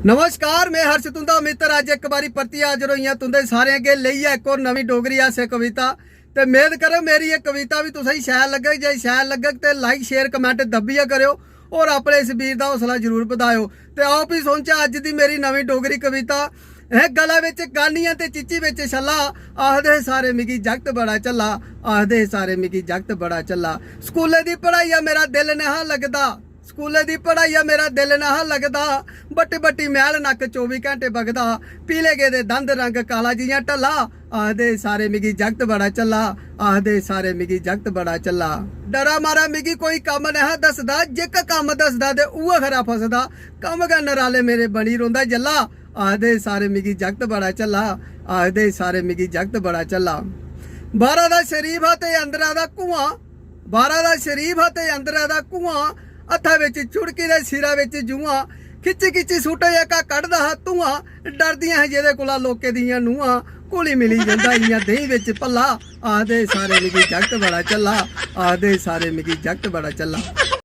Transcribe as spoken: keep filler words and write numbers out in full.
नमस्कार, में हर्ष, तुंदा मित्तर। अज्ज इक बारी परतियै हाजर होई आं तुंदे सारें अग्गें लेइयै इक होर नमीं डोगरी हास्य कविता। ते मेद करो मेरी एह् कविता बी तुसेंगी शैल लग्गग। जे शैल लग्गग ते like, share, comment दब्बियै करेओ और अपने इस वीर दा हौसला जरूर बधाएओ। ते आओ भी सुनचै अज्ज दी मेरी नमीं डोगरी कविता। है गला बिच गानियां ते चिच्ची बिच छल्ला, आखदे सारे मिगी जागत बड़ा झल्ला, आखदे सारे मिगी जागत बड़ा झल्ला। स्कूलै दी पढ़ाइया मेरा दिल नेहा लगदा, स्कूलै दी पढ़ाइया मेरा दिल नेहा लगदा, बट्टी बट्टी मैल नक्क चौबी घैंटे बगदा, पीले गेदे दंद रंग काला जि'यां ढल्ला, आखदे सारे मिगी जागत बड़ा झल्ला, आखदे सारे मिगी जागत बड़ा झल्ला। डरा मारा मिगी कोई कम्म नेहा दसदा, जेह्का कम्म दसदा ते उ'ऐ खरा फसदा, कम्म गै नराले मेरे बनी रौंह्दा जल्ला, आखदे सारे मिगी जागत बड़ा झल्ला, आखदे सारे मिगी जागत बड़ा झल्ला। बाह्रा दा शरीफ हा ते अंदरा दा कुआं, बाह्रा दा शरीफ हा ते अंदरा दा कुआं, हत्था बिच चुड़की ते सिरा बिच जुआं, खिच्ची खिच्ची सूटा जेह्का कढदा हा धुआं, डरदियां हियां जेह्दे कोला लोकें दियां नूहां, घुली मिली जंदा इ'यां देहीं बिच भल्ला, आखदे सारे मिगी जागत बड़ा झल्ला, आखदे सारे मिगी जागत बड़ा झल्ला।